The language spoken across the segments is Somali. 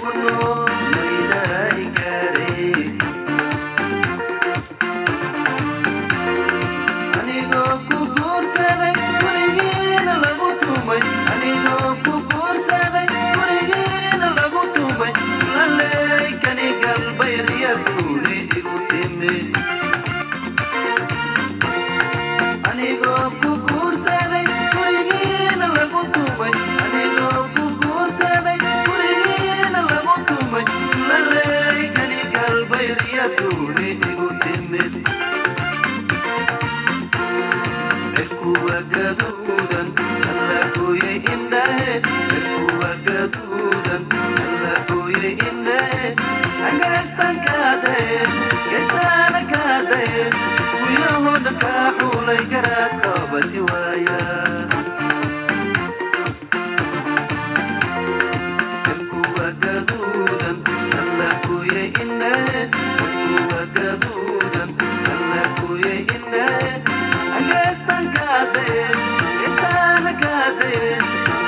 Wadno maydaahi gaare. Anigoo ku guursaday, gurigiina lagu tumay. Anigoo ku guursaday, gurigiina lagu tumay. Laleykani galbay riyaduuni igu timi. Anigoo ku guursaday, gurigiina lagu tumay. Anigoo ku guursaday, gurigiina lagu tumay. Laleykani galbay riyaduuni igu timid. Cirkuwa gaduudan alla gooyay indhahe. Cirkuwa gaduudan alla gooyay indhahe. Angeestan kaadaye, geestaana kaadaye. Guyahooda kaa xuulay garaad qabati waaya. Cirkuwa gaduudan alla gooyay indhahe. Cirkuwa gaduudan alla gooyay indhahe. Angeestan kaadaye, geestaana kaadaye.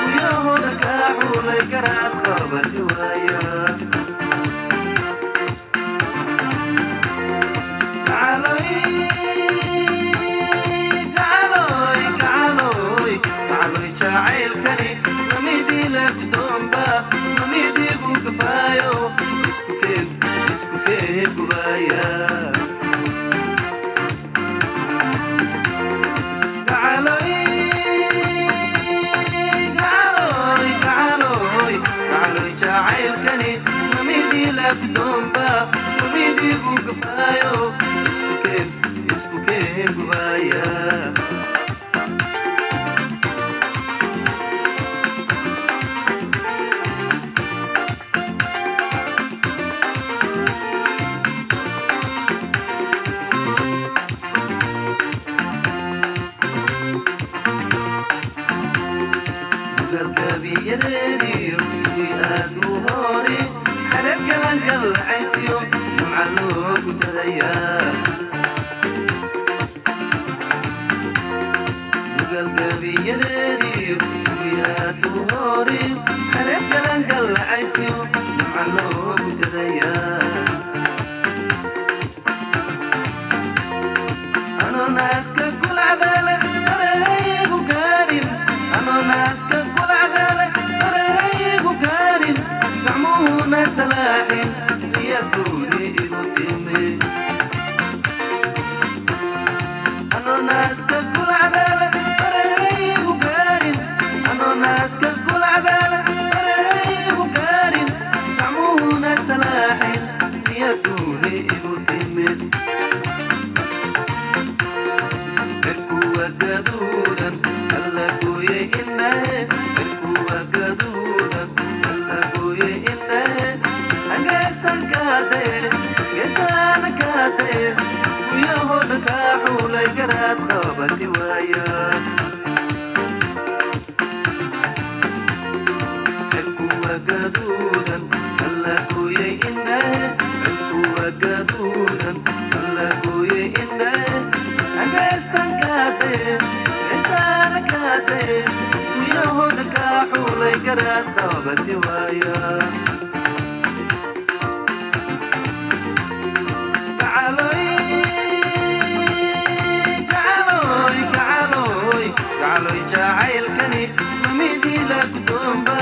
Guyahooda kaa xuulay garaad qabati waaya. Jacaylkani mamidii lagdoomba, mamidiigu gafaayo, isku keen isku keen gubaya. Gacaloy, gacaloy, gacaloy, gacaloy, jacaylkani mamidii lagdoomba, mamidiigu gafaayo, isku keen isku keen gubaya. Galgabiyadeediyo kuwii aad u hori xareed galangalcaysiyo nimca loogu dadayaa. Galgabiyadeediyo kuwii aad u hori xareed galangalcaysiyo nimca loogu dadayaa. Anoo naaska kulacdale farahaygu gaarin, anoo naaska kulacdale farahaygu gaarin, gacmuhuna salaaxin riyaduuni igu timi. Anoo naaska kulacdale farahaygu gaarin, anoo naaska kulacdale farahaygu gaarin, gacmuhuna salaaxin riyaduuni igu timid. Cirkuwa gaduudan alla gooyay indhahe. Cirkuwa gaduudan alla gooyay indhahe. Angeestan kaadaye, geestaana kaadaye. Guyahooda kaa xuulay garaad qabati waaya. Cirkuwa gaduudan alla gooyay indhahe. Cirkuwa gaduudan alla gooyay indhahe. Angeestan kaadaye, geestaana kaadaye. Guyahooda kaa xuulay garaad qabati waaya. Gacaloy, gacaloy, gacaloy, gacaloy, jacaylkani mamidii lagdoomba,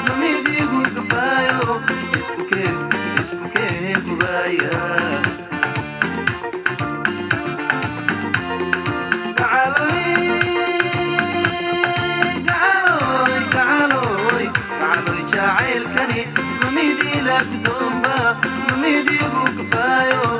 mamidiigu gafaayo, isku keen isku keen gubaya. Gacaloy, gacaloy, gacaloy, gacaloy, jacaylkani mamidii lagdoomba, mamidiigu gafaayo.